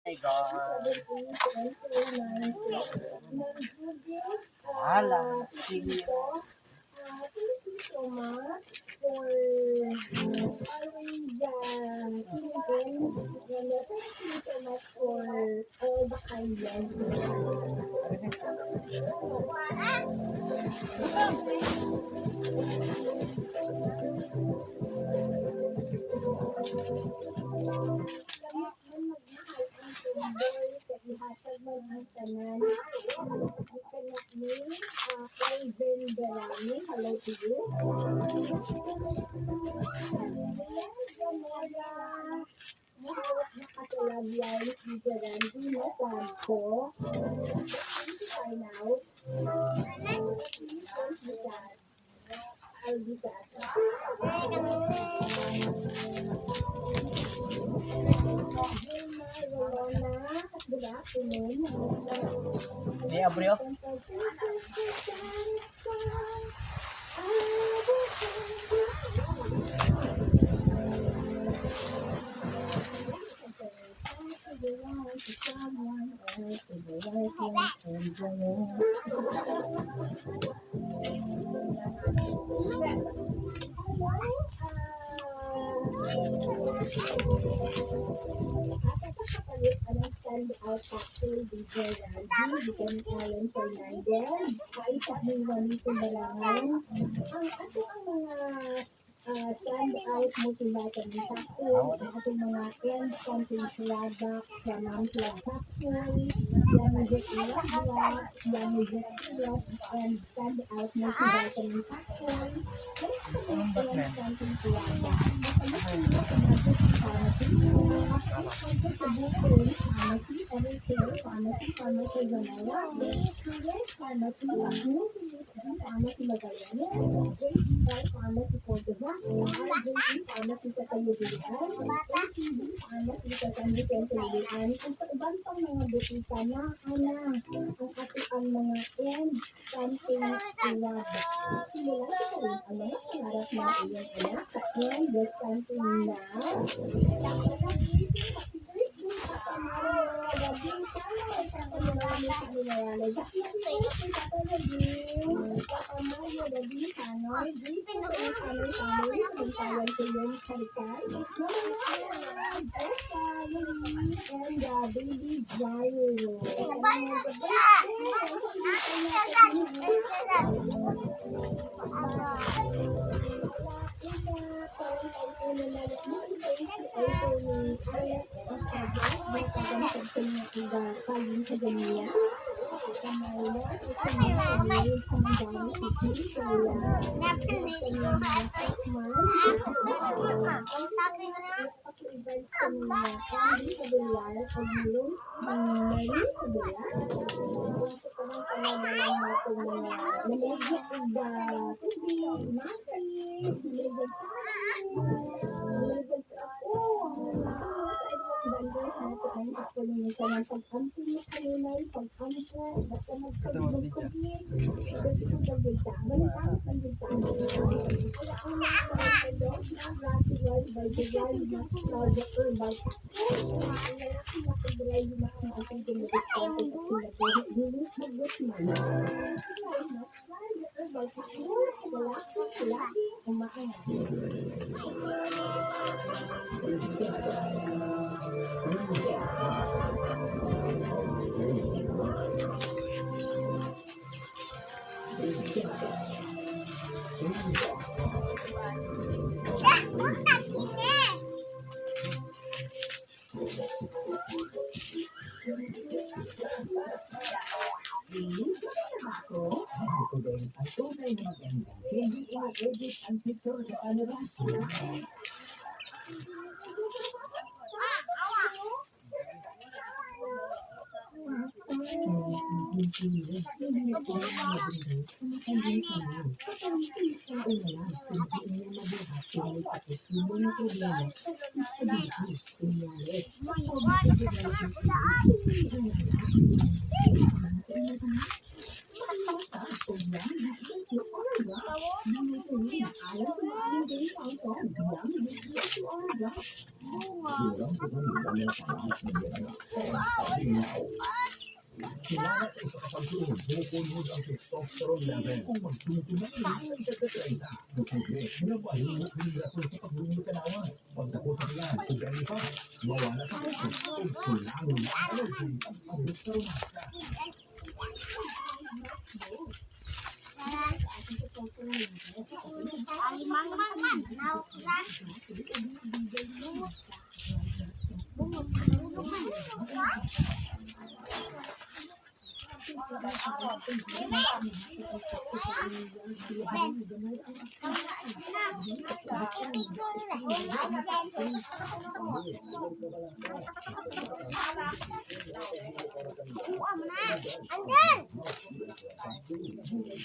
My God. 7, 8, 1, 4, 9, 6. Ma'am Judith, Wala. Sige. Tito, thank you so much for always tuning in. And thank you so much for all the kind words. Gamit man magmahal ang tumboy, sa ihatag man ang tanan. Gikan na ni Alvin Berami. Hello to you. Zamora, muhawak na kasalabyay ni Randy Masanto. 25 now. I'll be back. Vilma Rolona, good afternoon. May abryo? At ito kapalit anong stand out factor DJ Randy, Bigan Alan Fernandez, ay sa Juanito Balangan. Ang ato ang mga stand out multivitamin capsule, ang ating mga end something product, sa Mount Love Capsule, Yamujek Ilagwa, Yamujek Syrup, and stand out multivitamin capsule, Anong Batman? end something product. Mapalit mo sa Magic Pharmacy, Pharmacy, Pharmacy, Pharmacy, Pharmacy, Zamora, Student Pharmacy, Pharmacy Magallanes, JPL Pharmacy Cordova, RJP Pharmacy sa Tayubian, ACB Pharmacy sa San Vicente Lian, ug sa uban pang mga butika na ana ang ato ang mga end something love. Simulan ko rin ang mga pangarap ng iyong anak sa end something now. Happy birthday, Papa Mario. Gabing sana, Papa Mario, Papa Mario. Happy birthday, Papa Gabing. Papa Mario, Gabing Panoy. Greeting sa iyong family, family. Sabantayan ko yung karikay. Mama Mama, Jessa, Marie, and baby Jairo.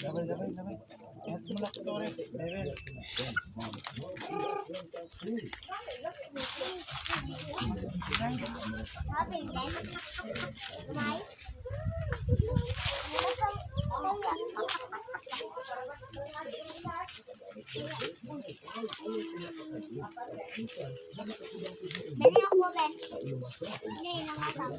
Sabay, sabay, sabay. Lahat mo lang ito rin. Level. Dali ako, Ben. Hindi, nangasap.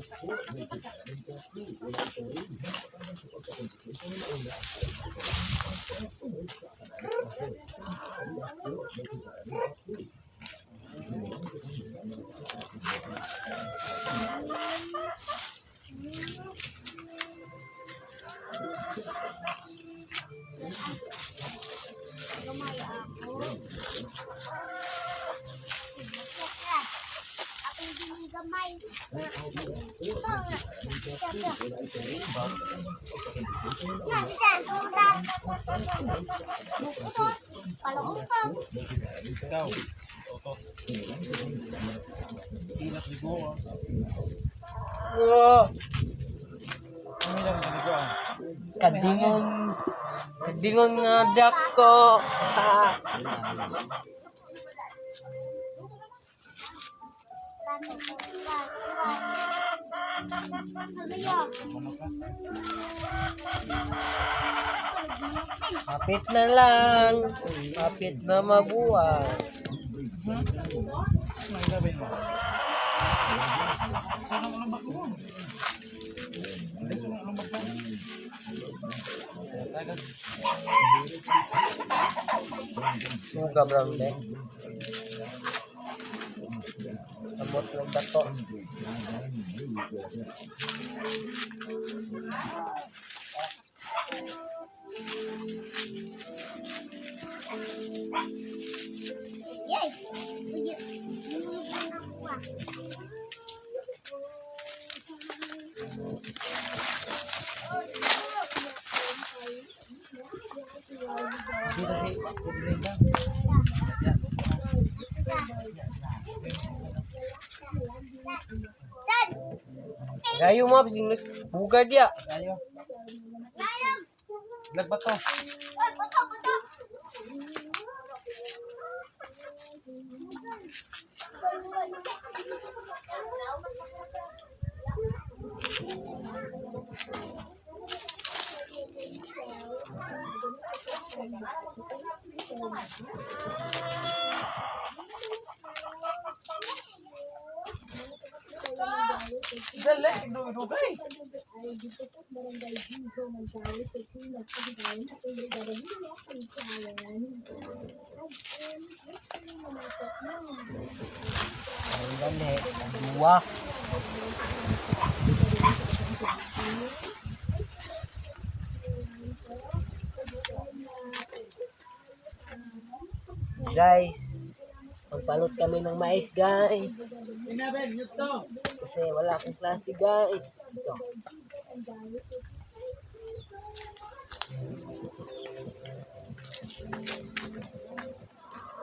Gamay ako. Ako yung gamay. Utot. Palautot. Ikaw. Toto. Ilak ligo ah. Oh, Kami lang ligo ah. Kadingon. Kadingon nga dako. Ha. Kapit na lang. Kapit na mabuhay. Ano gagawin mo? Saan ang ulong mo? Hindi, saan ang ulong mo? Taga. Muga brown de. Abot ng dako. Yay! Uy, nulog na ako ah. Dito si Linda. Dad! Gayo mo bising buga dia. Tayo. Layag! Vlog ba to? Uy, buto, buto! Dali, dugay. Ang gani, dua. Guys, magbalot kami ng mais, guys. Inabel, yun to. Kasi wala akong klase, guys. Ito.